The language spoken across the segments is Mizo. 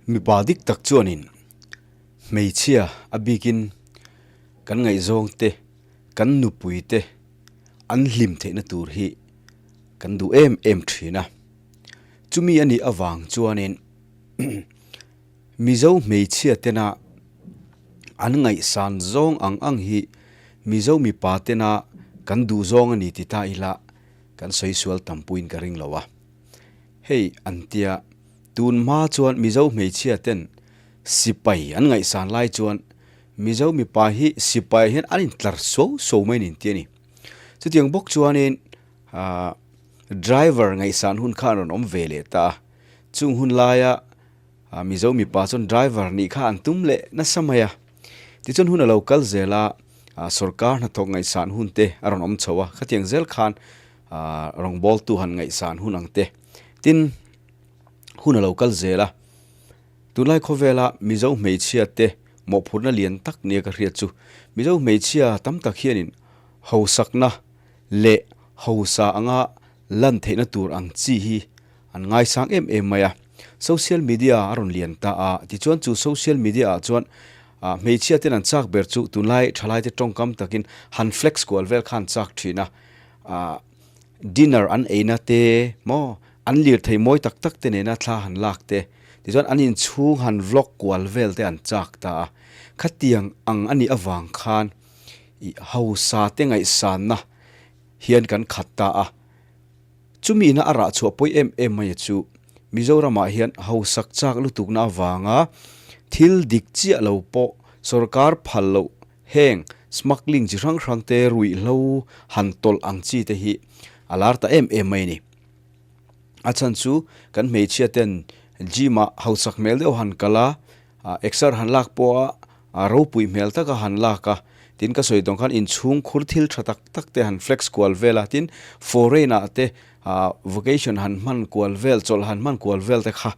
Mipa dik tak chuanin hmeichhia a bikin kan ngaihzawng te, kan nupui te an hlim theihna tur hi kan duh em em thin a. Chumi a nih avang chuanin Mizo hmeichhia tena an ngaihsan zawng ang ang hi Mizo mipa tena kan duh zawng a ni ti ta ila kan sawi sual tampuiin ka ring lo a. Hei an tia, tun hma chuan Mizo hmeichhia ten sipai an ngaihsan lai chuan Mizo mipa hi sipai hian an intlar suau suau mai niin ti a ni. Chutiang bawk chuanin driver ngaihsan hun kha an rawn awm ve leh ta a, chung hun laia Mizo mipa chuan driver nih kha an tum leh nasa mai a. Tichuan hun a lo kal zel a, sorkar hnathawk ngaihsan hun te a rawn awm chho a, khatiang zel khan rawngbawltu han ngaihsan hun ang te. Tin, hun a lo kal zel a, tunlai khawvela Mizo hmeichhia te mawhphurhna lian tak nia ka hriat chu Mizo hmeichhia tam tak hianin hausakna leh hausa anga lan theihna tur ang chi hi an ngaisang em em mai a. Social media a rawn lian ta a, tichuan chu social media ah chuan hmeichhia ten an chak ber chu tunlai thalai te tawngkam takin han flex kual vel kha an chak thin a, dinner an eina te maw an lirthei mawi tak tak te nena thla han lak te, tichuan an inchhung han vlog kual vel te an chak ta a. Khatiang ang a nih avang khan i hausa te ngaihsanna hian kan khat ta a. Chumi ina a rah chhuah pawi em em mai chu Mizoramah hian hausak chak lutukna avanga thil dik chiah lo pawh sorkar phal loh heng smuggling chi hrang hrang te ruihhlo han tawlh ang chi te hi a lar ta em em mai a ni. A chhan chu kan hmeichhia ten gym ah hausak hmel deuh han kal a, Exer han lak pawha ropui hmel taka han lak a, tin ka sawi tawng khan inchhung khur thil tha tak tak te han flex kual vel a, tin foreign ah te vocation han hman kual vel, chawlh han hman kual vel te kha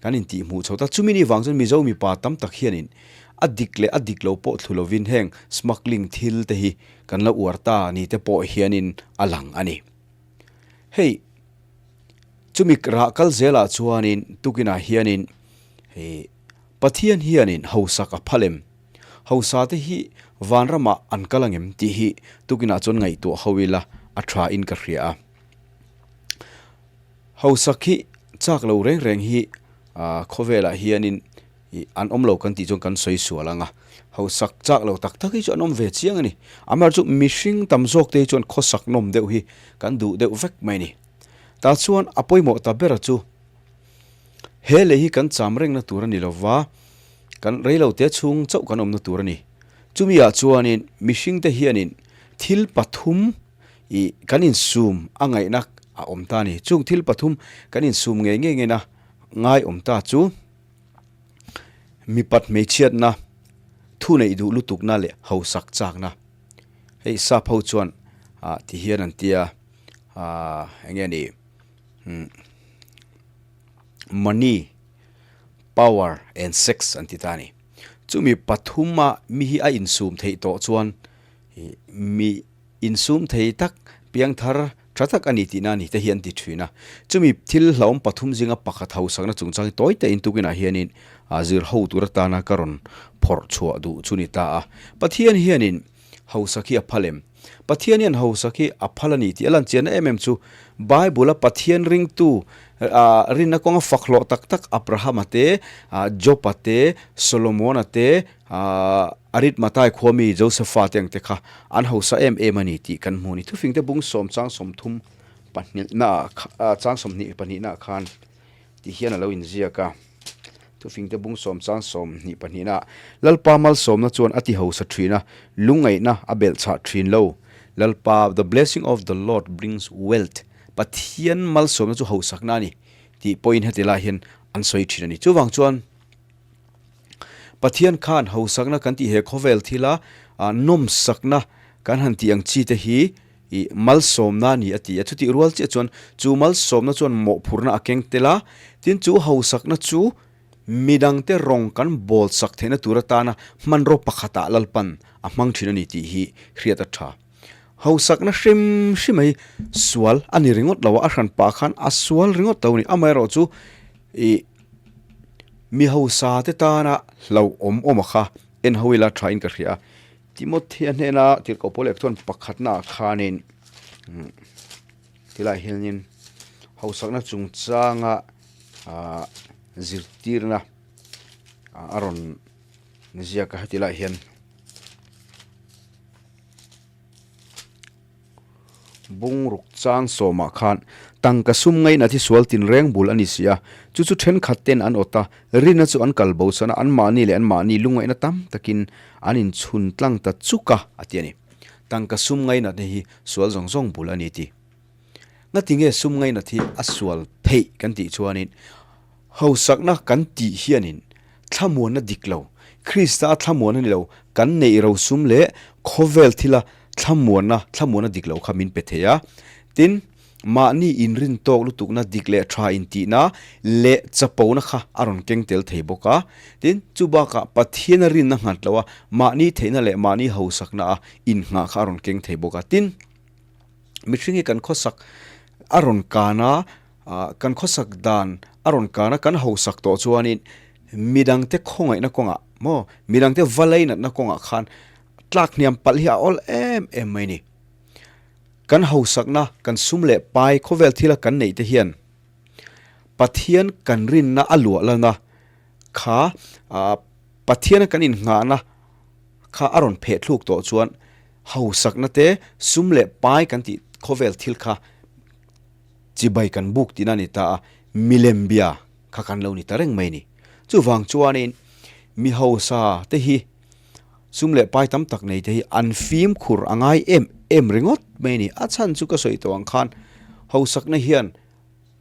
kan intih hmuh chho ta. Chumi ni vang chuan Mizo mipa tam tak hianin a dik leh a dik lo pawh thlu lovin heng smuggling thil te hi kan la uar ta ni te pawh hianin a lang a ni. Hei chumi rah kal zelah chuanin tukinah hianin Hei Pathian hianin hausak a phal em? Hausa te hi vanramah an kal angem tih hi tukinah chuan ngaihtuah ho ila a tha in ka hria a. Hausak hi chak lo reng reng hi khawvelah hianin an awm lo kan tih chuan kan sawi sual ang a. Hausak chak lo tak tak hi chu an awm ve chiang a ni. Amaherawhchu mihring tam zawk te hi chuan khawsak nawm deuh hi kan duh deuh vek mai a ni. Tah chuan a pawimawh ta ber chu He lei hi kan cham rengna tur a ni lo va, kan reilote chhung chauh kan awmna tur a ni. Chumiah chuanin mihringte hianin thil pathum ih kan insum a ngaihna a awm ta a ni. Chung thil pathum kan insum ngei ngei ngeina ngai awm ta chu mipat hmeichhiatna, thuneih duh lutukna leh hausak chakna. Hei sap ho chuan ah ti hian an tia ah eng nge ni Money, power and sex an ti ta a ni. Chumi pathuma mi hi a insum theih tawh chuan mi insum thei tak piangthar tha tak a ni tihna a ni te hi an ti thin a. Chumi thil hlauhawm pathum zinga pakhat hausakna chungchang hi tawi takin tukinah hianin zir ho tur atana ka rawn phawrh chhuah duh chu ni ta a. Pathian hianin hausak hi a phal em? Pathian hian hausak hi a phal a ni tih a lan chianna em em chu Bible-a Pathian ringtu rinna kawnga fak hlawh tak tak Abrahama te, Job-a te, Solomon-a te, Aritmatai khuami Josepha te ang te kha an hausa em em a ni tih kan hmu a ni. Thufingte bung sawm chang 30 pahnihna chang 20 pahnihna khan Ti hian a lo inziak a. Thufingte bung sawm chang 22 ah, Lalpa malsawmna chuan a ti hausa thin a, lungngaihna a belh chhah thin lo. Lalpa, the blessing of the Lord brings wealth, Pathian malsawmna chu hausakna a ni, tih pawhin heti lai hian an sawi thin a ni. Chuvang chuan Pathian khan hausakna kan tih he khawvel thila nawmsakna kan han tih ang chi te hi I malsawmna a ni a ti a, chutih rual chiah chuan chu malsawmna chuan mawhphurhna a keng tel a, tin chu hausakna chu midangte rawng kan bawl sak theihna tur atana hmanraw pakhatah Lalpan a hmang thin a ni tih hi hriat a tha. Hausakna hrim hrim hi sual a ni ringawt lo a, a hran pah khan a sual ringawt lo a ni. Amaherawhchu i. Mi hausa te tana hlauhawm awm a kha en ho ila tha in ka hria a. Timothea hnena tirhkoh pawl leh chuan pakhatna ah khanin tilai hianin hausakna chungchanga ah zirtirna a rawn ziak a heti lai hian. Bungruk chang sawmah khan tangka sum ngaihna thi sual tinreng bul a ni si a, chu chu thenkhat ten an awt a, rina chu an kal bo san a, anmahni leh anmahni lungngaihna tam takin an inchhun tlang ta chuk a, a ti a ni. Tangka sum ngainatna hi sual zawng zawng bul a ni ti. Ngatinge sum ngainat hi a sual theih kan tih chuanin hausakna kan tih hianin Thlamuanna dik lo, Krista a thlamuanna ni lo, kan neih rosum leh khawvel thila thlamuanna, thlamuanna dik lo kha min pe thei a. Tin, mahni inrin tawk lutukna dik leh tha intihna leh chapona kha a rawn keng tel thei bawk a. Tin, chu bakah Pathiana rinna nghat lo a, mahni theihna leh mahni hausakna a innghah kha a rawn keng thei bawk a. Tin, mihring hi kan khawsak a rawn kan a, Kan khawsak dan a rawn kan a, kan hausak tawh chuanin midangte khawngaihna kawngah maw, midangte va leinatna kawngah khan tlak hniam palh hi a awl em em mai ni. Kan hausakna, kan sum leh pai khawvel thila kan neih te hian Pathian kan rinna a luah lana kha Pathiana kan innghahna kha a rawn pheh thluk tawh chuan hausakna te sum leh pai kan tih khawvel thil kha Chibai kan buk tihna a ni ta a, milem bia kha kan lo ni ta reng mai a ni. Chuvang chuanin mi hausa te hi sum leh pai tam tak nei te hi an fimkhur a ngai em em ringawt mai a ni. A chhan chu ka sawi tawh ang khan hausakna hian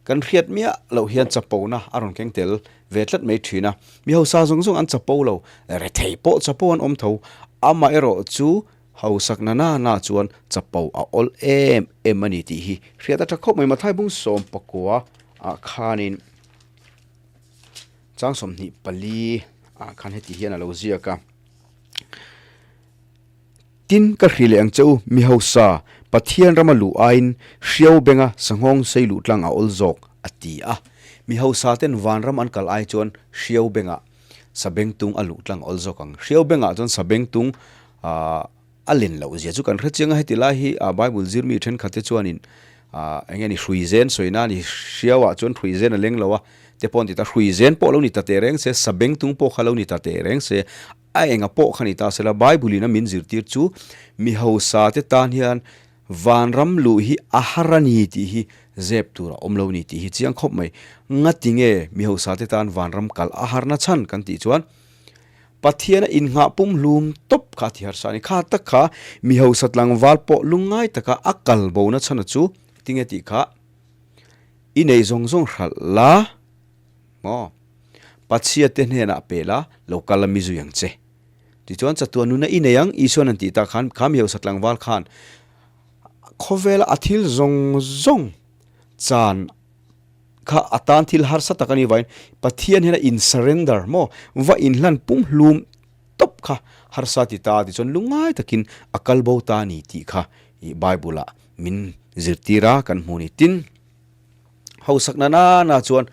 kan hriat miah loh hian chapona a rawn keng tel ve tlat mai thin a. Mi hausa zawng zawng an chapo lo, rethei pawh chapo an awm tho. Amaherawh chu Hausak na na na chuan chapo a awl em em a ni tih hi hriat a tha khawp mai. Mathai bung 19 ah khanin chang 24 ah khan heti hian a lo ziak a, Tin, ka hri leh ang che u, mi hausa, Pathian rama luh aiin hriau benga sanghawng sei luh tlang a awl zawk, a ti a. Mi hausa ten vanram an kal ai chuan hriau bengah Sabengtung a luh tlang awl zawk ang. Hriau bengah chuan sabengtung a len loh zia chu kan hre chiang a, heti lai hi Bible zir mi thenkhat te chuanin eng nge ni hruizen sawi na a ni, hriauah chuan hruizen a leng lo a te pawh an ti ta, hruizen pawh lo ni ta teh reng se, sabengtung pawh kha lo ni ta teh reng se, a enga pawh kha ni ta sela Bible in a min zirtir chu mi hausa te tan hian Vanram luh hi a har a ni tih hi zep tur a awm lo ni tih hi chiang khawp mai. Ngati nge mi hausa te tan vanram kal a harna chhan kan tih chuan Pathian a innghah pumhlum tawp kha a ti harsa a ni. Kha tak kha mi hausa tlangval pawh lungngai taka a kal bona chhan a chu tinge tih kha i nei zawng zawng hralh la maw Pathian te hnenah pe la lo kal a mi zui ang che. Tichuan chatuan nuna i nei ang, Isuan an tih tak khan kha mi hausa tlangval khan khawvela a thil zawng zawng chan kha a tan thil harsa tak a ni vain Pathian hian a in surrender maw va inhlan pumhlum tawp kha harsa ti ta tichuan lungngai takin a kal bo ta a ni tih kha i Bible ah min zirtir a kan hmu ni. Tin. Hausak na na na chuan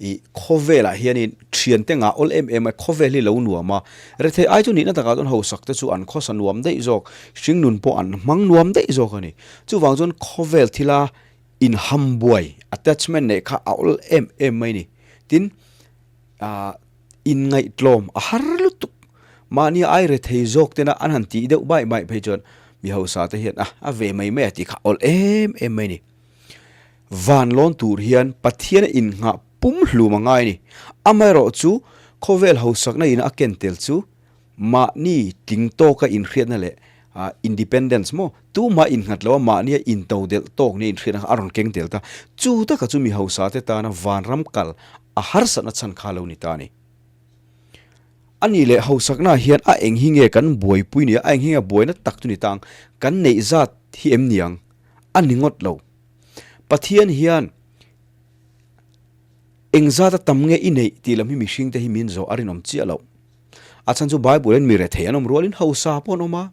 ih khawvelah hianin thiante ngah awl em em a, khawvel hi lo nuam a, rethei ai chu nihna takah chuan hausak te chu an khawsa nuam daih zawk, hringnun pawh an hmang nuam daih zawk a ni. Chuvang chuan khawvel thila inham buai, attachment neih kha a awl em em mai a ni. Tin, ah inngaihtlawm a har lutuk, mahni ai rethei zawk tena an han tih deuh baih baih phei chuan mi hausa te hian a a ve mai mai a tih kha a awl em em mai a ni. Van lawn tur hian Pathian a innghah pumhlum a ngai a ni. Amaherawh chu khawvel hausakna in a ken tel chu mahni tling tawka inhriatna leh independence maw tumah innghat lo a mahnia intodelh tawk nia inhriatna kha a rawn keng tel ta. Chu taka chu mi hausa te tana vanram kal a harsatna chhan kha lo ni ta a ni. A nih leh hausakna hian a eng hi nge kan buaipui ni a, a eng hi nge buaina tak chu ni ta ang, kan neih zat hi em ni ang? A ni ngawt lo. Pathian hian engzata tam nge i neih tih lam hi mihringte hi min zawh a rinawm chiah loh. A chhan chu Bible in mi rethei an awm rualin hausa pawh an awm a.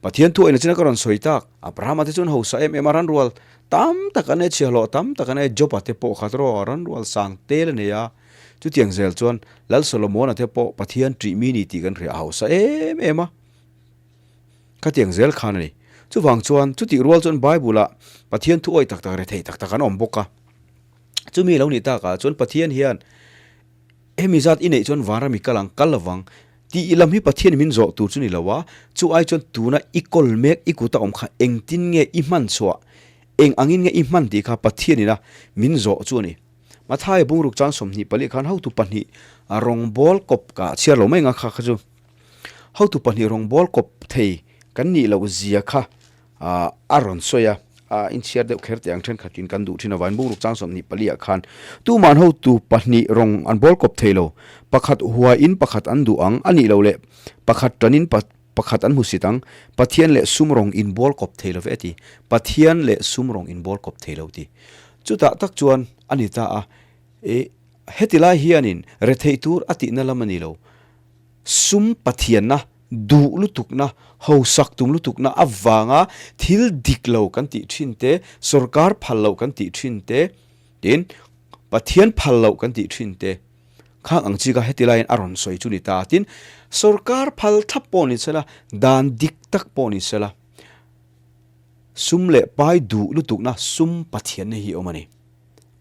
Pathian thu aina chin a ka rawn sawi tak, Abrahama te chu an hausa em em a, ranrual tam tak an nei, chhiahhlawh tam tak an nei, Job-a te pawh kha tawh ranrual sang tel a nei a. Chutiang zel chuan Lal Solomona te pawh Pathian ṭih mi ni tih kan hria a hausa em em a. Khatiang zel khan a ni. Chuvang chuan chutih rual chuan Bible-ah Pathian thu awih tak tak rethei tak tak an awm bawk a. Chumi lo nih takah chuan Pathian hian hemi zat i neih chuan vanram i kal ang, kal lovang tih lam hi Pathian min zawh tur chu ni lo a, chu ai chuan tuna i kawl mek i kuta awm kha engtin nge i hman chhuah, eng angin nge i hman tih kha Pathianina min zawh chu a ni. Mathaia bungruk chang 24 khan hotu pahnih rawngbawl kawp ka chhiar lo mai nga kha kha chu. Hotu pahnih rawngbawl kawp thei kan nih loh zia kha a rawn sawi a, a inchhiar deuh kher teh ang thenkhatin kan duh thin avangin bungruk chang 24 ah khan tuman hotu pahnih rawng an bawl kawp thei lo, pakhat huaiin pakhat an duh ang a nih loh leh pakhat tanin pakhat an hmusit ang, Pathian leh sum rawng inbawl kawp thei lo ve a ti, Pathian leh sum rawng inbawl kawp thei lo ti. Chutah tak chuan a ni ta a, i heti lai hianin retheih tur a tihna lam a ni lo, sum Pathianna duh lutukna, hausak tum lutukna avanga thil dik lo kan tih thin te, sorkar phal loh kan tih thin te, tin Pathian phal loh kan tih thin te, khang ang chi kha heti laiin a rawn sawi chu ni ta. Tin, sorkar phal thlap pawh ni sela, dan dik tak pawh ni sela, sum leh pai duh lutukna sum Pathianna hi awm a ni.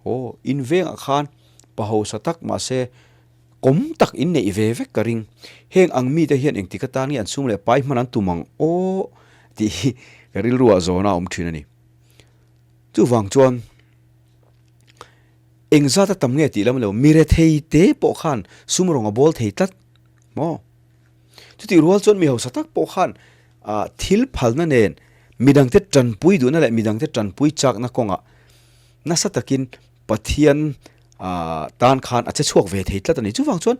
Aw, in vengah khan pa hausa tak mahse Kawm tak in neih ve vek ka ring. Heng ang mite hian engtik atan nge an sum leh pai hman an tum ang aw tih hi ka rilru ah zawhna a awm thin a ni. Chuvang chuan engzat a tam nge tih lam lo, mi rethei te pawh khan sum rawng a bawl thei tlat maw? Chutih rual chuan mi hausa tak pawh khan thil phalna nen midangte tanpui duhna leh midangte tanpui chakna kawngah nasa takin Pathian tan khan a che chhuak ve thei tlat a ni. Chuvang chuan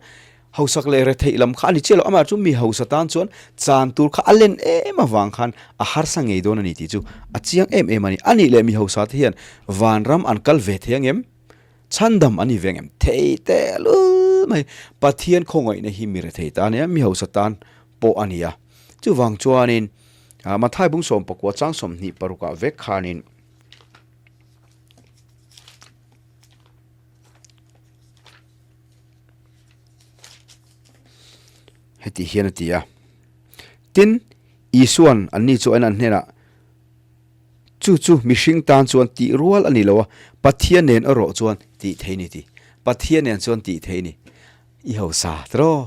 hausak leh retheih lam kha a ni chiah lo. Amah chu mi hausa tan chuan chan tur kha a len em avang khan a harsa ngei dawn a ni tih chu a chiang em em a ni. A nih leh mi hausa te hian vanram an kal ve thei ang em? Chhandam an ni ve ang em? Thei tehlul mai. Pathian khawngaihna hi mi rethei tan a nia, mi hausa tan pawh a ni a. Chuvang chuanin Mathai bung 19 chang 26 ah vek khanin, Heti hian a ti a. Tin, Isua'n anni chu an an hnenah, Chu chu mihring tan chuan tih rual a ni lo a, Pathian nen erawh chuan tih thei ni ti. Pathian nen chuan tih thei ni. I hausa tiraw?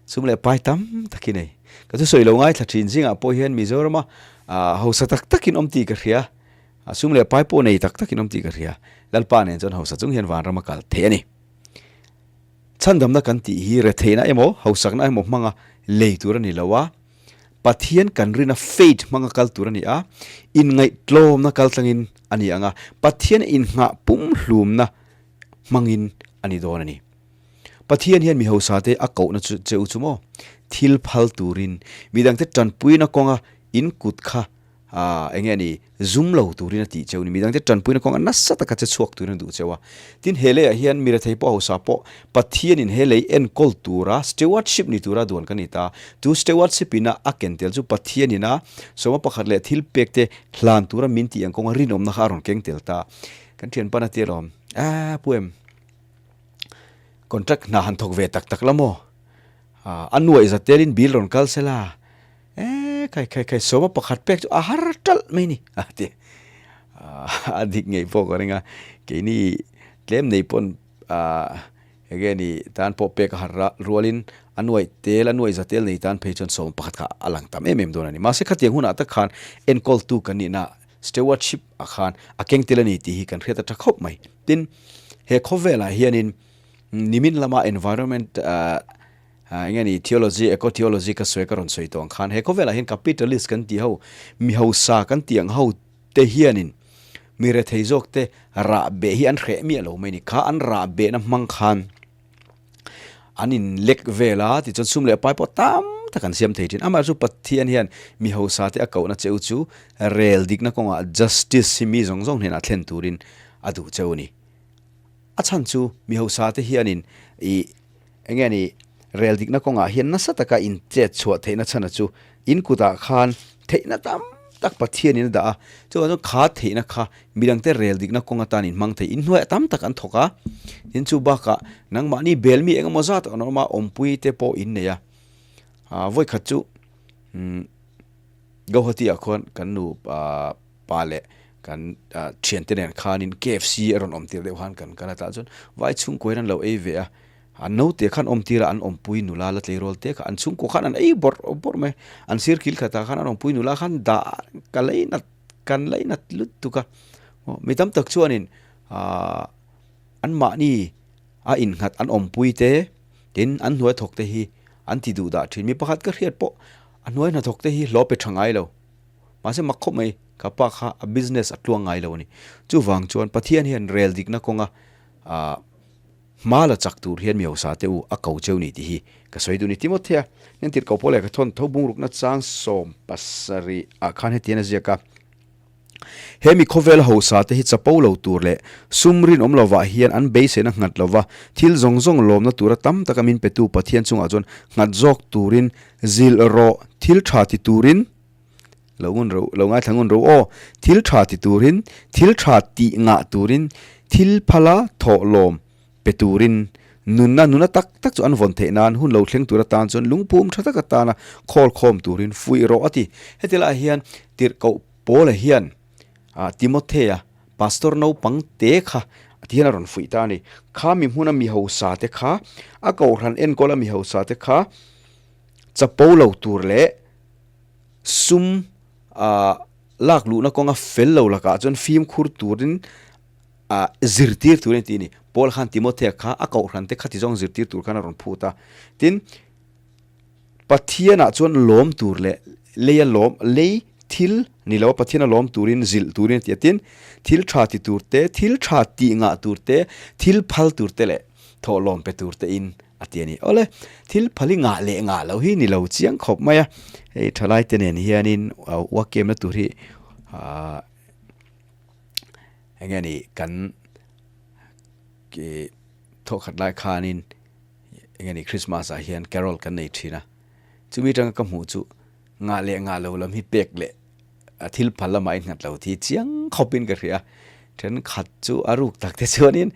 Sum leh pai tam tak hi nei. Ka thusawi lo ngaithla thin zingah pawh hian Mizorama hausa tak takin awm tih ka hria. A sum leh pai pawh nei tak takin awm tih ka hria. Lalpa nen chuan hausa chung hian vanram a kal thei a ni. Chhandamna kan tih hi retheihna emaw, hausakna emaw hmanga lei tur a ni lo a, Pathian kan rina faith hmanga kal tur a ni a, inngaihtlawmna kal tlangin a ni ang a, Pathian innghah pumhlumna hmangin a ni dawn a ni. Pathian hian mi hausate a kohna chu che u chu maw? Thil phal turin, midangte tanpuina kawnga in kut kha Aaa eng nge ni, zum lo turin a tih cheu ni, midangte tanpuina kawnga nasa taka che chhuak turin a duh cheu a. Tin, he leiah hian mi rethei pawh hausa pawh Pathianin he lei enkawl tura stewardship ni tura duan ka ni ta. Chu stewardship ina a ken tel chu Pathianin a sawma pakhat leh thil pek te hlan tura min tih ang kawnga rinawmna kha a rawn keng tel ta. Kan thianpa na tia lawm, Aaa pu em, contract hna han thawk ve tak tak la maw? A nuaih za telin bill rawn kal sela. Eh, khai khai khai, sawma pakhat pek chu a har ṭalh mai ni, a ti. A dik ngei pawh ka ring a, keini tlem nei pawn enge ni tan pawh pek a har rualin a nuaih tel, a nuaih za tel nei tan phei chuan sawma pakhat kha a lang tam em em dawn a ni. Mahse khatiang hunah tak khan enkawltu kan nihna stewardship ah khan a keng tel a ni tih hi kan hriat a ṭha khawp mai. Tin, he khawvelah hianin nimin lama environment Eng nge ni theology, eco theology ka sawi ka rawn sawi tawh ang khan he khawvelah hian capitalist kan tih ho, mi hausa kan tih ang ho te hianin mi rethei zawk te rah beh hi an hreh miah lo mai a ni. Kha an rah behna hmang khan an in lek vel a, tichuan sum leh pai pawh tam tak an siam thei thin. Amaherawhchu Pathian hian mi hausa te a kohna cheu chu rel dikna kawngah justice hi mi zawng zawng hnenah thlen turin a duh cheu a ni. A chhan chu mi hausa te hianin ih Eng nge ni, rel dikna kawngah hian nasa taka in chet chhuah theihna chhana chu in kutah khan theihna tam tak Pathianin a dah a, chuvang chuan kha theihna kha midangte rel dikna kawng atan inhmang thei. Inhnuaiah tam tak an thawk a, tin chu bakah nangmahni bel mi engemaw zat an awm a, awmpui te pawh in nei a. Aa vawikhat chu umm Guwahati ah khuan kan nu pa leh kan thiante nen khanin KFC a rawn awm tir deuh khan kan kal a, tah chuan vai chhungkuain an lo ei ve a. An naute khan awmtir a, an awmpui nula la tleirawl te kha an chhungkua khan an ei bawrh bawrh mai. An sir kil khatah khan an awmpui nula khan dah ka leinat kan leinat lut tuk a. Mi tam tak chuanin aah anmahni a innghat an awmpui te tin an hnuai thawk te hi an ti duh dah thin. Mi pakhat ka hriat pawh a hnuai hnathawk te hi hlawh pe tha ngai lo. Mahse mak khawp mai ka pa kha a business a tluang ngai lo a ni. Chuvang chuan Pathian hian rel dikna kawnga aah Hma la chak tur hian mi hausa te u a ko cheu ni tih hi ka sawi duh ni. Timothea hian tirhkoh pawl leh ka thawn tho bungrukna chang 70 ah khan hetiang a ziak a, He mi khawvel hausa te hi chapo lo tur leh sum rinawm lovah hian an beiseina nghat lova thil zawng zawng lawmna tura tam taka min petu Pathian chungah chuan nghat zawk turin zilh rawh thil tha ti turin Lo ngun ro, lo ngaithla ngun ro aw. Thil tha ti turin, thil tha tih ngah turin, thil phala thawh lawm pe turin, nunna nuna tak tak chu an vawn theih nan hun lo thleng tur atan chuan lungpum tha tak atana khawl khawm turin fuih rawh a ti. Heti lai hian Tirhkoh Paula hian Timothea, Pastor naupang te kha ti hian a rawn fuih ta a ni. Kha mi hmuna mi hausa te kha, a kohhran enkawla mi hausa te kha chapo lo tur leh Sum ah lak luhna kawnga fel lo lakah chuan fimkhur turin ah zirtir turin a ti a ni. Paul khan Timothea kha a kohhran te khati zawng zirtir tur khan a rawn phut a. Tin, Pathianah chuan lawm tur leh leia lawm lei thil ni lo a Pathiana lawm turin zilh turin a ti a. Tin, thil tha ti tur te, thil tha tih ngah tur te, thil phal tur te leh thawhlawm pe tur te in A ti a ni. Awle, thil phali ngah leh ngah loh hi ni lo chiang khawp mai a. Hei thalai te nen hianin uak kemna tur hi ahh eng nge ni kan ih thawhkhat lai khanin eng nge ni Christmas ah hian carol kan nei thin a. Chumi atanga ka hmuh chu ngah leh ngah lo lam hi pek leh a thil phal lamah a innghat lo thi chiang khawpin ka hria. Thenkhat chu a ruk tak te chuanin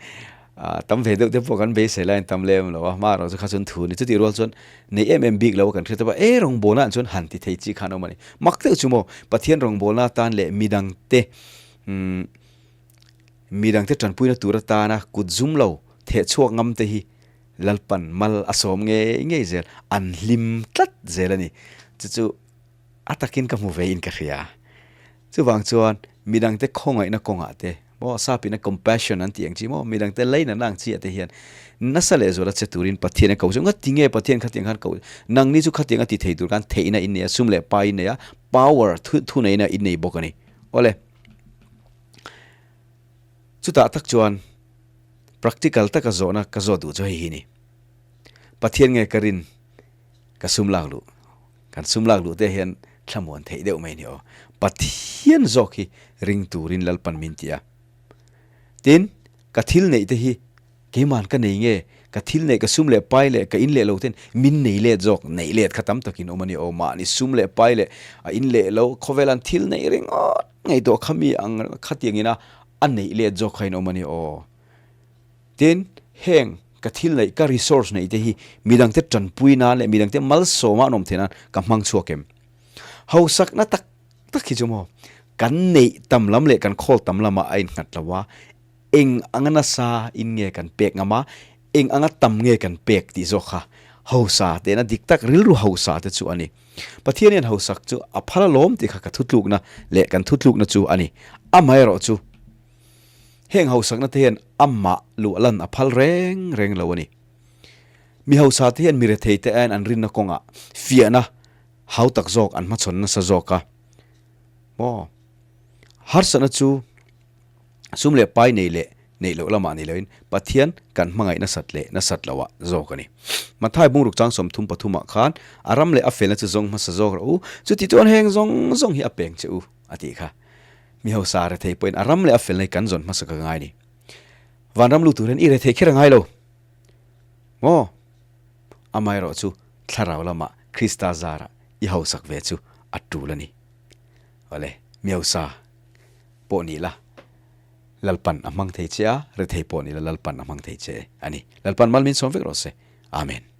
tam ve deuh te pawh kan beisei laiin tam lem lo a, hma erawh chu kha chuan thu a ni. Chutih rual chuan nei em em bik lo a kan hriat a, e rawngbawlna ah chuan han ti thei chi khan a awm a ni. Mak deuh chu maw Pathian rawngbawlna atan leh midangte umm midangte tanpuina tur atana kut zum lo theh chhuak ngam te hi Lalpan mal a sawm ngei ngei zel, an hlim tlat zel a ni. Chu chu A takin ka hmu ve in ka hria. Chuvang chuan midangte khawngaihna kawngah te maw sapina compassion an tih ang chi maw midangte leinatna ang chi ah te hian nasa leh zuala che turin Pathian a ko chu ngati nge Pathian khatiang khan ko nangni chu khatiang a ti thei tur khan theihna in nei a sum leh pai in nei a power thu thuneihna in nei bawk a ni. Awle. Chutah tak chuan practical taka zawhna ka zawh duh chu hei hi ni. Pathian nge ka rin Ka sum lak luh, kan sum lak luh te hian thlamuan theih deuh mai ni aw. Pathian zawk hi ring turin Lalpan min ti a. Tin, ka thil neih te hi keiman ka nei nge, ka thil neih ka sum leh pai leh ka in leh lo ten min nei let zawk, neih let kha tam takin awm a ni aw. Mahni sum leh pai leh a in leh lo khawvel an thil neih ringawt ngaihtuah kha mi ang khatiang ina a neih let zawk kha in awm a ni aw. Tin, heng ka thil neih, ka resource neih te hi midangte tanpui nan leh midangte malsawma an awm theih nan ka hmang chhuak em? Hausakna tak tak hi chu maw kan neih tam lam leh kan khawl tam lamah a innghat lo a, eng anga nasa in nge kan pek ngam a, eng anga tam nge kan pek tih zawk kha hausa tehna dik tak rilru hausa te chu a ni. Pathian hian hausak chu a phal alawm tih kha ka thutlukna leh kan thutlukna chu a ni. Amaherawhchu. Heng hausakna te hian amah luah lan a phal reng reng lo a ni. Mi hausa te hian mi rethei te aiin an rinna kawngah fiahna hau tak zawk an hmachhawn nasa zawk a. Maw? Harsatna chu sum leh pai nei leh neih loh lamah ni loin Pathian kan hmangaih nasat leh nasat loah zawk a ni. Matthai bungruk chang 33 ah khan a ram leh a felna chu zawng hmasa zawk rawh u, chuti chuan heng zawng zawng hi a peng che u a tih kha. Mi hausa rethei pawhin a ram leh a felna hi kan zawn hmasa ka ngai ni. Vanram lut tur hian i rethei kher a ngai lo. Maw? Amaherawh chu thlarau lamah Krista zarah i hausak ve chu a tul a ni. Awle. Miausa pawh ni la, Lalpan a hmang thei che a, rethei pawh ni la Lalpan a hmang thei che a ni. Lalpan mal min sawm vek rawh se. Amen.